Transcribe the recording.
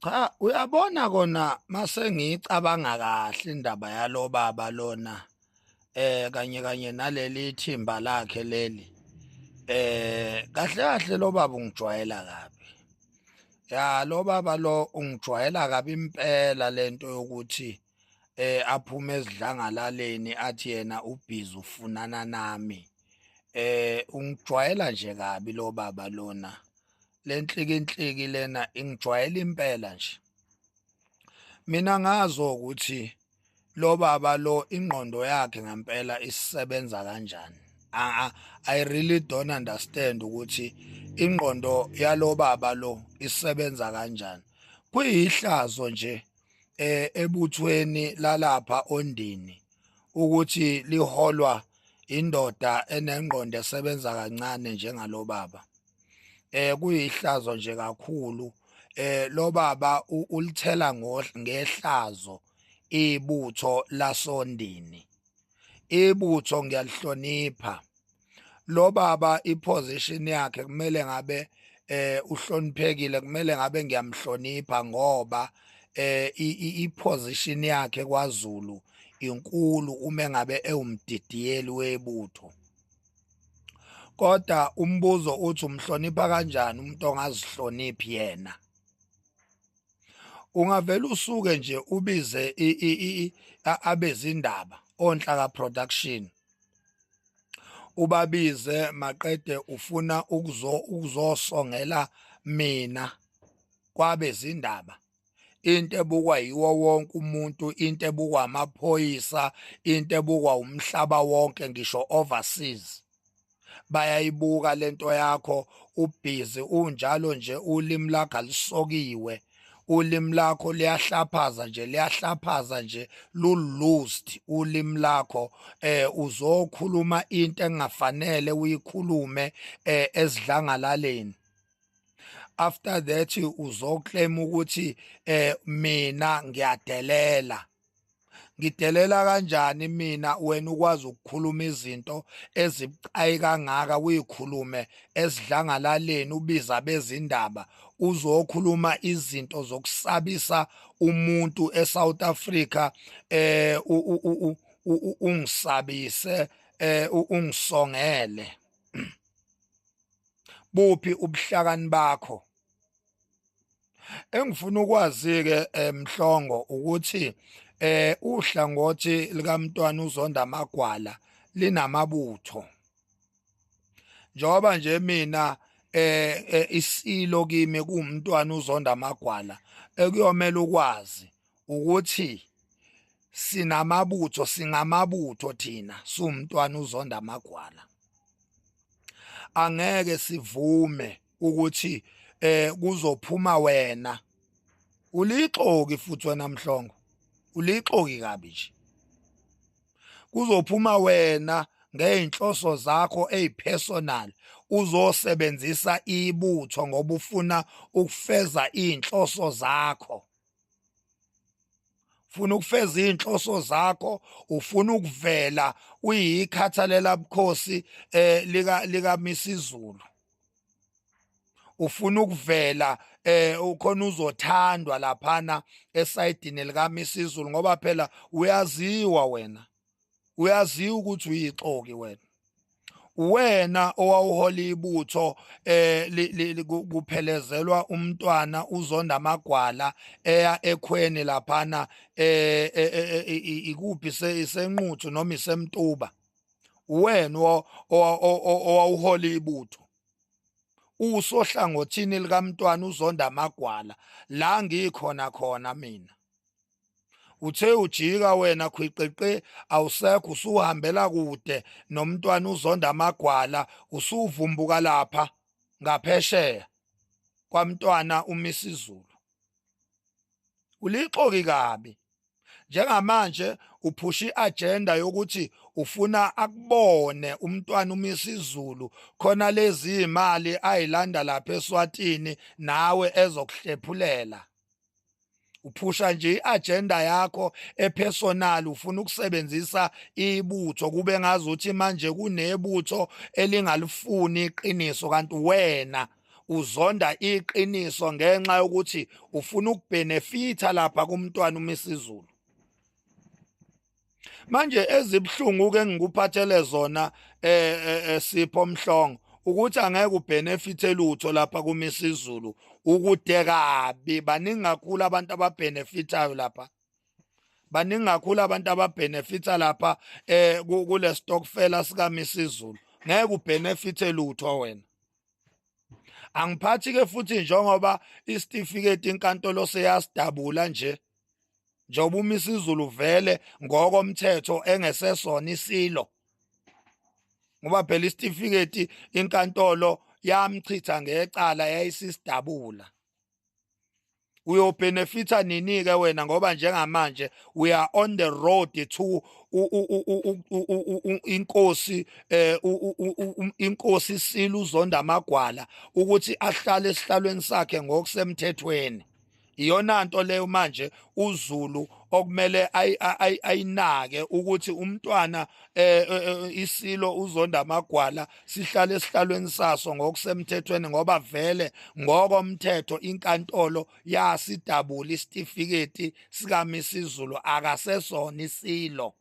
Cha, uyabona kona mase ngiyicabanga kahle indaba yalo baba lona kanye kanye naleli thimba lakhe leli, kahle kahle lo baba ungijwayela kabi. Ya, lo baba lo ungijwayela kabi impela, lento yokuthi aphume esidlangalaleni athi yena ubhizi ufunana nami. Ungijwayela nje kabi lo baba lona. Lenhlikinhliki lena ingijwayela impela nje. Mina ngazo ukuthi lo baba lo ingqondo yakhe ngempela isebenza kanjani. I really don't understand ukuthi ingqondo yalo baba lo isebenza kanjani. Kuyihlazo nje ebuthweni lalapha Ondini ukuthi liholwa indoda enengqondo esebenza kancane njengalo baba. Kuyihlazo nje kakhulu. Lo baba ulithela ngehlazo ibutho lasOndini. Ibutho ngiyalihlonipha. Lo baba iposition yakhe kumele ngabe uhloniphekile, kumele ngabe ngiyamhlonipha ngoba iposition yakhe kwaZulu inkulu uma ngabe ewumdidiyeli webutho. Kodwa umbuzo uthi umhlonipha kanjani umuntu ongazihloniphi yena? Ungavela usuke nje ubize abezindaba onhlaka production, ubabize maqede ufuna ukuzosongela mina kwabezindaba, into ebukwa yiwo wonke umuntu, into ebukwa amaphoyisa, into ebukwa umhlaba wonke, ngisho overseas bayayibuka lento yakho. Ubhizi unjalo nje, ulimi lakho alisokiwe, ulimi lakho liyahlaphaza nje, liyahlaphaza nje, lu-loosed ulimi lakho. Uzokhuluma into engafanele uyikhulume esidlangalaleni. After that uzoclaim ukuthi mina ngiyadelela. Ngidelela kanjani mina, wena ukwazi ukukhuluma izinto ezibucayi kangaka, uyikhulume esidlangalaleni, ubiza bezindaba, uzokhuluma izinto zokusabisa umuntu eSouth Africa, ungisabise, ungisongele? Buphi ubuhlakani bakho? Engifuna ukwazi ke, Mhlongo, ukuthi uhlangothi likaMntwana uZonda Magwala linamabutho, njengoba nje mina isilo kimi kuwumntwana uZonda Magwala, ekuyomela ukwazi ukuthi sinamabutho, singamabutho thina siwumntwana uZonda Magwala. Angeke sivume ukuthi kuzophuma wena ulixoki, futhi wena Mhlongo ulixoki kabi nje. Kuzophuma wena ngeyinhloso zakho ezipersonal, uzosebenzisa ibutho ngoba ufuna ukufeza inhloso zakho, ufuna ukufeza inhloso zakho, ufuna ukuvela uyikhathalela bukhosi lika Misizulu, ufuna ukuvela ukhona uzothandwa laphana esayidini lika Misizulu, ngoba phela uyaziwa wena, uyaziwa ukuthi uyixoki wena. Wena owawuhola ibutho kuphelezelwa umntwana uZonda Amagwala eya ekhweni laphana, ikuphi, iseNquthu noma iseMtuba, wena owawuhola ibutho usohlangothini likamntwana uZonda Amagwala la ngikhona khona mina. Uthe ujika wena khwiqiqi, awusekho, usuhambela kude nomntwana uZonda Amagwala, usuvumbuka lapha ngaphesheya kwamntwana uMisizulu. Ulixoki kabi. Njengamanje uphusha iagenda yokuthi ufuna akubone umntwana uMisizulu khona lezi imali ayilanda lapha eSwatini nawe ezokuhlephulela. Uphusha nje iagenda yakho epersonal, ufuna ukusebenzisa ibutho kube ngazuthi manje kunebutho elingalifuni iqiniso, kanti wena Uzonda iqiniso ngenxa yokuthi ufuna ukubenefitha lapha kumntwana uMisizulu. Manje ezibhlungu ke ngikuphathele zona Sipho Mhlongo ukuthi angeke ubenefithe lutho lapha kuMisizulu, ukude kabi. Baningi kakhulu abantu ababenefithayo lapha, baningi kakhulu abantu ababenefitha lapha kule stokfela sika Misizulu. Ngeke ubenefithe lutho wena. Angiphathi ke futhi njengoba isitifiketi inkantolo seyasidabula nje, njengoba uMisizulu vele ngokomthetho engesesona isilo, ngoba phela isitifiketi inkantolo yamchitha ngecala yayisisidabula. Uyobenefitha nini ke wena? Ngoba njengamanje we are on the road to inkosi inkosi Silo Uzonda Amagwala ukuthi ahlale esihlalweni sakhe ngokusemthethweni. Iyona nto leyo manje uZulu okumele ayinake, ukuthi umntwana isilo Uzonda Amagwala sihlale esihlalweni saso ngokusemthethweni, ngoba vele ngokomthetho inkantolo yasidabula isitifiketi sikaMisizulu, akasesona isilo.